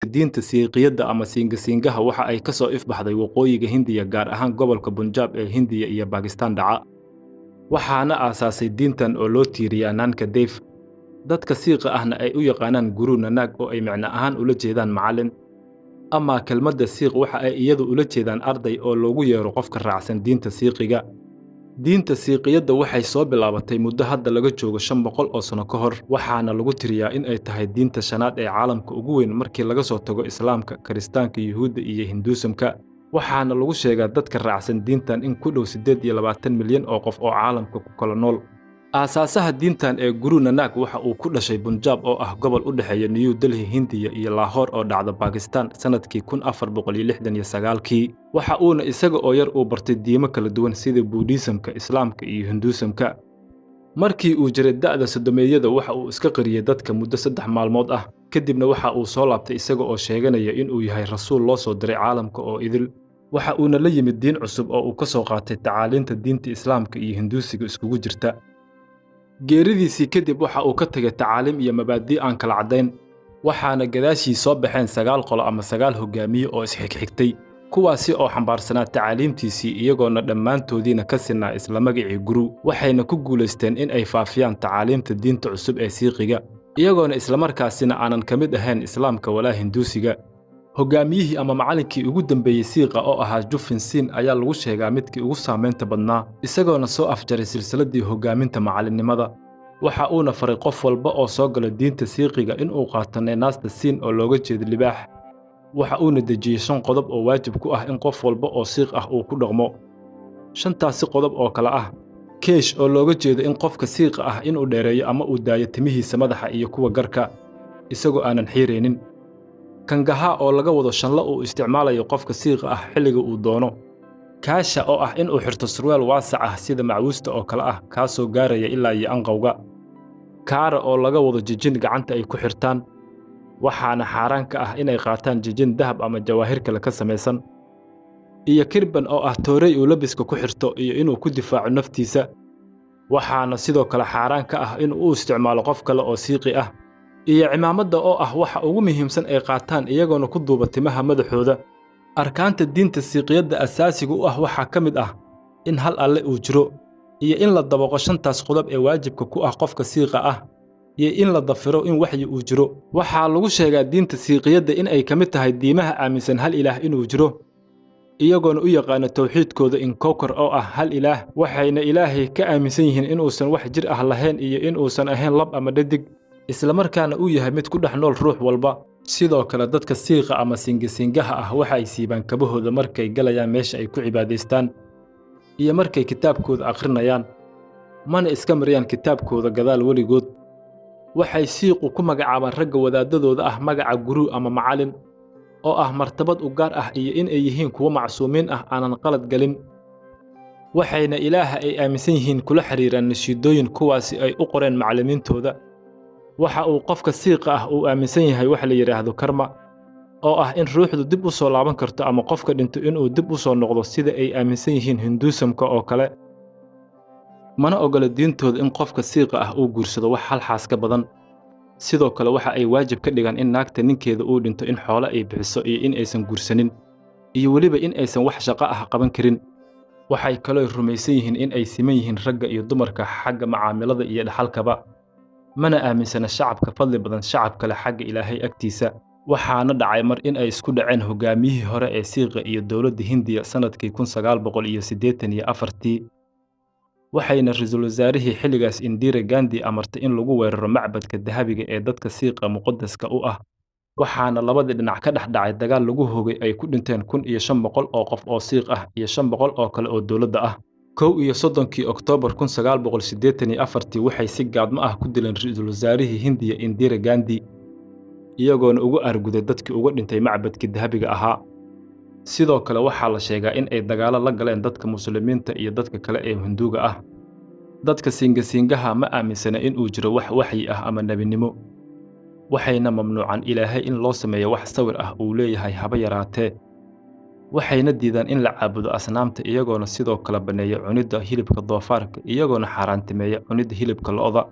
Diinta Siiqiyadda ama Siinga-siingaha waxa ay ka soo ifbaxday waqooyiga Hindiya, gaar ahaan gobolka Punjab ee Hindiya iyo Baakistaan dhaca. Waxaana aasaasay diintan oo loo tiiriyaa Nanka Dev, dadka Siiqa ahna ay u yaqaanaan Guru Nanak, oo ay micno ahaan ula jeedaan macallin. Ama kelmadda Siiq waxa ay iyadu ula jeedaan arday oo loogu yeero qofka raacsan diinta Siiqiga. Diinta Siiqiyadda waxay soo bilaabatay muddo hadda laga joogo 500 oo sano ka hor, waxaana lagu tiriyaa in ay tahay diinta shanaad ee caalamka ugu weyn markii laga soo tago Islaamka, Kiristaanka, Yuhuudda iyo Hinduusamka. Waxaana lagu sheegaa dadka raacsan diintan in ku dhow 28 milyan oo qof oo caalamka ku kala nool. Aasaasaha diintan ee Guru Nanak waxa uu ku dhashay Punjab, oo ah gobol u dhexeeya New Delhi, Hindiya iyo Lahore oo dhacda Baakistaan, sanadkii 1469-kii. Waxa uuna isaga oo yar uu bartay diimo kala duwan sida Buudhiisamka, Islaamka iyo Hinduusamka. Markii uu jiray da'da soddomeeyada, waxa uu iska qariyey dadka muddo 3 maalmood ah, kadibna waxa uu soo laabtay isaga oo sheeganaya inuu yahay rasuul loo soo diray caalamka oo idil. Waxa uuna la yimid diin cusub oo uu ka soo qaatay tacaaliinta diinta Islaamka iyo Hinduusiga iskugu jirta. Geeridiisii kadib waxa uu ka tegay tacaaliim iyo mabaadii aan kala caddayn, waxaana gadaashii soo baxeen sagaal qolo ama sagaal hogaamiye oo isxigxigtay, kuwaasi oo xambaarsanaa tacaaliimtiisii, iyagoona dhammaantoodiina ka sinaa isla magacii Guru. Waxayna ku guulaysteen in ay faafiyaan tacaaliimta diinta cusub ee Siiqiga, iyagoona islamarkaasina aanan ka mid ahayn Islaamka walaa Hinduusiga. Hogaamiyihii ama macallinkii ugu dambeeyey Siiqa oo ahaa Jufin Siin ayaa lagu sheegaa midkii ugu saamaynta badnaa, isagoona soo afjaray silsiladdii hoggaaminta macallinnimada. Waxa uuna faray qof walba oo soo gala diinta Siiqiga inuu qaato neenaasta Siin oo looga jeedo libaax. Waxa uuna dejiyey shan qodob oo waajib ku ah in qof walba oo Siiq ah uu ku dhaqmo. Shantaasi qodob oo kale ah: keesh, oo looga jeedo in qofka Siiqa ah inuu dheereeyo ama uu daayo timihiisa madaxa iyo kuwa garka isagoo aanan xiiraynin; kangaha, oo laga wado shanlo uu isticmaalayo qofka Siiqa ah xilliga uu doono; kaasha, oo ah inuu xirto surweel waasac ah sida macwuusta oo kale ah, kaasoo gaaraya ilaa iyo anqowga; kaara, oo laga wado jijin gacanta ay ku xirtaan, waxaana xaaraan ka ah inay qaataan jijin dahab ama jawaahir kale ka samaysan; iyo kirban, oo ah toorey uu labiska ku xirto iyo inuu ku difaaco naftiisa, waxaana sidoo kale xaaraan ka ah inuu u isticmaalo qof kale oo Siiqi ah; iyo cimaamadda, oo ah waxa ugu muhiimsan ay qaataan, iyagoona ku duuba timaha madaxooda. Arkaanta diinta Siiqiyadda asaasiga u ah waxaa ka mid ah in hal Alle uu jiro, iyo in la dabaqo shantaas qodob ee waajibka ku ah qofka Siiqa ah, iyo in la dafiro in waxyi uu jiro. Waxaa lagu sheegaa diinta Siiqiyadda in ay ka mid tahay diimaha aaminsan hal ilaah inuu jiro, iyagoona u yaqaana tawxiidkooda Ik Onkar, oo ah hal ilaah. Waxayna Ilaahay ka aaminsan yihiin inuusan wax jir ah lahayn iyo inuusan ahayn lab ama dhadig, islamarkaana uu yahay mid ku dhex nool ruux walba. Sidoo kale dadka Siiqa ama Siinga-siingaha ah waxa ay siibaan kabahooda markay galayaan meesha ay ku cibaadaystaan iyo markay kitaabkooda akhrinayaan, mana iska mariyaan kitaabkooda gadaal weligood. Waxay Siiqu ku magacaabaan ragga wadaadadooda ah magaca guru ama macallin, oo ah martabad u gaar ah iyo in ay yihiin kuwo macsuumiin ah, aanan qalad gelin. Waxayna Ilaaha ay aaminsan yihiin kula xiriiraan nashiidooyin, kuwaasi ay u qoreen macallimiintooda. Waxa uu qofka Siiqa ah uu aaminsan yahay wax la yidhaahdo karma, oo ah in ruuxdu dib u soo laaban karto ama qofka dhinto inuu dib u soo noqdo, sida ay aaminsan yihiin Hinduusamka oo kale. Mana ogola diintooda in qofka Siiqa ah uu guursado wax hal xaas ka badan. Sidoo kale waxa ay waajib ka dhigaan in naagta ninkeeda uu dhinto in xoolo ay bixiso, iyo in aysan guursanin, iyo weliba in aysan wax shaqo ah qaban karin. Waxay kaloo rumaysan yihiin in ay siman yihiin ragga iyo dumarka xagga macaamilada iyo dhaxalkaba, mana aaminsana shacabka fadli badan shacab kale xagga Ilaahay agtiisa. Waxaana dhacay mar in ay isku dhaceen hogaamiyihii hore ee Siiqa iyo dowladda Hindiya sanadkii 1984-tii, waxayna ra-iisul wasaarihii xilligaas Indira Gandhi amartay in lagu weeraro macbadka dahabiga ee dadka Siiqa muqadaska u ah. Waxaana labadii dhinac ka dhex dhacay dagaal lagu hogay, ay ku dhinteen 1500 oo qof oo Siiq ah iyo 500 oo kale oo dowladda ah. 31-kii Oktoobar 1984-tii waxay si gaadmo ah ku dileen ra-iisul wasaarihii Hindiya Indira Gandhi, iyagoona ugu arguday dadkii uga dhintay macbadkii dahabiga ahaa. Sidoo kale waxaa la sheegaa in ay dagaallo la galeen dadka Muslimiinta iyo dadka kale ee Hinduuga ah. Dadka Siinga-siingaha ma aaminsana in uu jiro wax waxyi ah ama nebinimo, waxayna mamnuucan Ilaahay in loo sameeyo wax sawir ah uu leeyahay haba yaraatee. Waxayna diidaan in la caabudo asnaamta, iyagoona sidoo kale banneeya cunidda hilibka doofaarka, iyagoona xaaraantimeeya cunidda hilibka lo'da.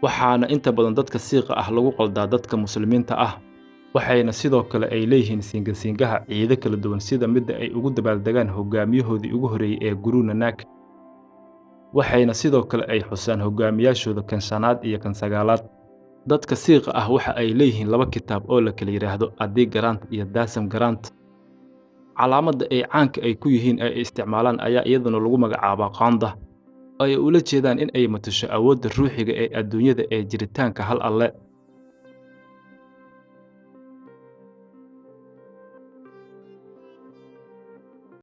Waxaana inta badan dadka Siiqa ah lagu qaldaa dadka Muslimiinta ah. Waxayna sidoo kale ay leeyihiin Siinga-siingaha ciido kala duwan, sida midda ay ugu dabaaldegaan hogaamiyahoodii ugu horreeyey ee Guru Nanak. Waxayna sidoo kale ay xusaan hogaamiyaashooda kan shanaad iyo kan sagaalaad. Dadka Siiqa ah waxa ay leeyihiin laba kitaab oo la kala yidhaahdo Adi Granth iyo Dasam Granth. Calaamadda ay caanka ay ku yihiin ay isticmaalaan ayaa iyaduna lagu magacaabaa Khanda, oo ay ula jeedaan in ay matasho awoodda ruuxiga ee adduunyada ee jiritaanka hal Alle.